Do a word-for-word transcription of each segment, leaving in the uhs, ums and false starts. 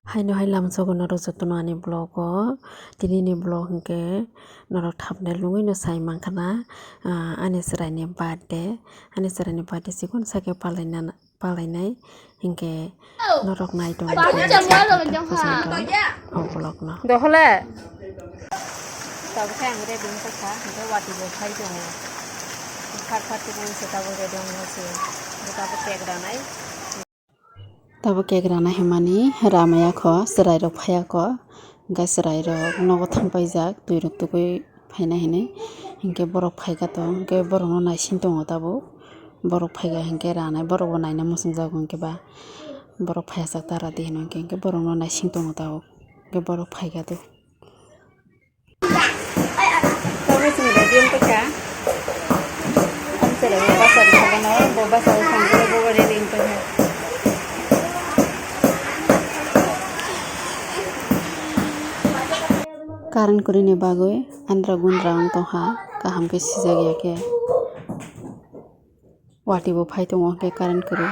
Haino hai lamsogo norok jotono ani vlog o, tini ni vlog hinkhe norok thumbnail nugwi no sai mankha na, ah, ani chwraini birthday, ani chwraini birthday chikon sake palaina, palainai hinkhe norok nai tong o vlog no. Dohole. Tabuk khe ang ready wngkha, hinkhe watwi bo phai tongo. Khar khar tubui se tabuk ready wngma se. Hinkhe tabuk cake ranai. Tabuk cake rana himani ramaya kho, chwrai rok phaiya kho, hinkhe chwrai rok nogo thang paijak, twi rok tugui phaina hinwi, hinkhe borok phaikha to, hinkhe borok no naising tongo tabuk, borok phaikha hinkhe ranai borok bo naina muchungjago hinkhe ba, borok phaiya chak ta radi hinwi hinkhe, hinkhe borok no naising tongo tabuk, hinkhe borok phaikha to. Tabuk chwng ready wngkha. Ang chwraino basa rwkha, bo basa o thangwi bo ready wngkha. Current kwrwini bagwi andra gundra wng tongkha, kaham khe sijak ya khe. Watwi bo phai tongo hwnkhe current kwrwi.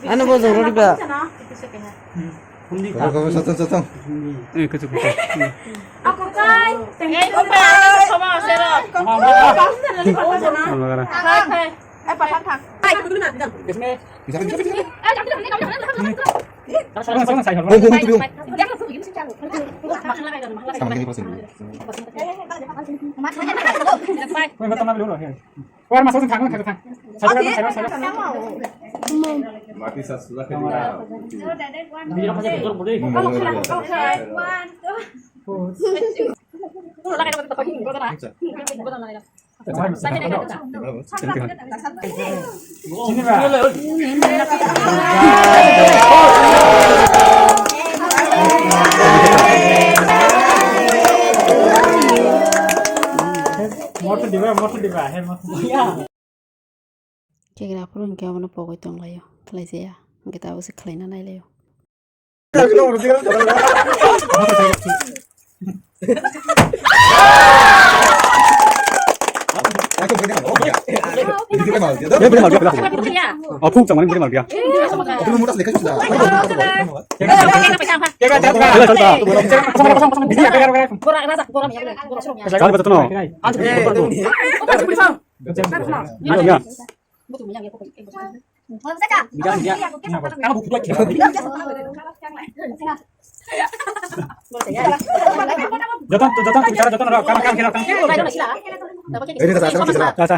Ano bo joro riba. Kau, kau, sotong, sotong. Eh, kecil, kecil. Bisa, bisa, bisa. Sana, sana, saya. Sama ini pasti. Kau yang pertama dulu, ya. Kau yang masuk, sana, sana, sana. Saya, saya, saya, saya. Mati sasulah kedua. Ini apa sih, betul, betul? Mau, mau, mau. Cake raphuru hinkhe abono pogwi tonglaio, khlaijaya, hinkhe tabukse khlaina nailaio. Joton, joton, joton, joton, joton, joton. Acha, acha.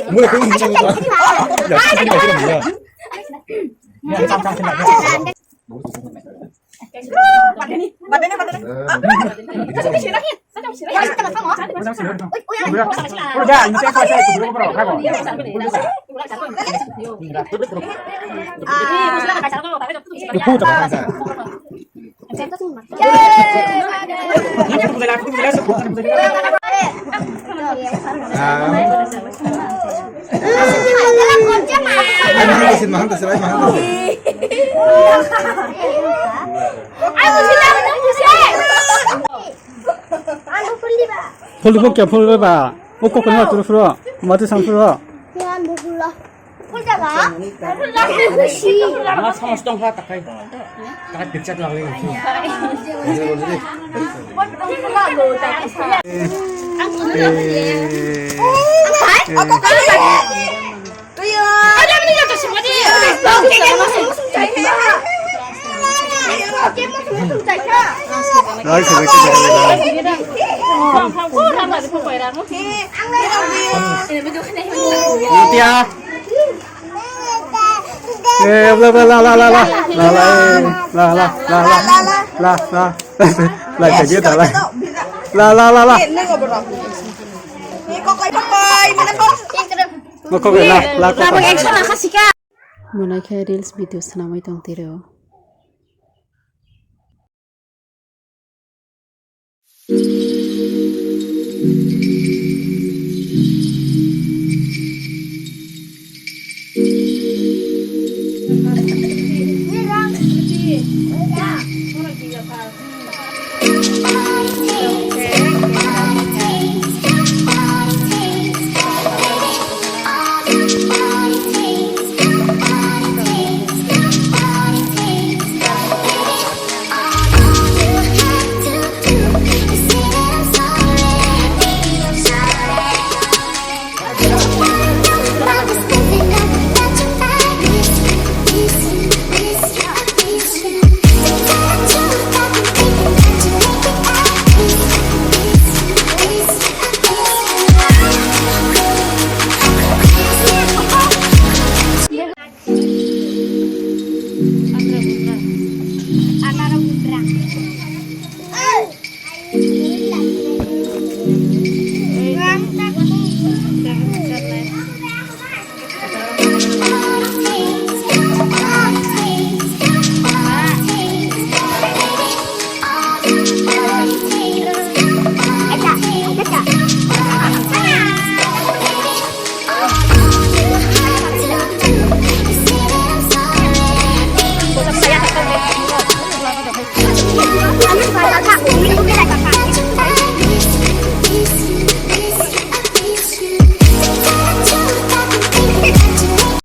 Mula kau ni macam apa? Ya, ini macam apa? Ya. Phul bo kya phul ba? O kok ni ma turu phuro, ma tu sam phuro. Phul jaga. Phul jaga. Ama sama stong ha takai. Takai picture lagi. Eh, bla, bla, la, la, la, la. La, la, eh, la, la, la, la. La, la. La, la, la, la. Mokok la, la, kok. Mwnai khe reels video swnamwi tong tiro. Atharo gunra.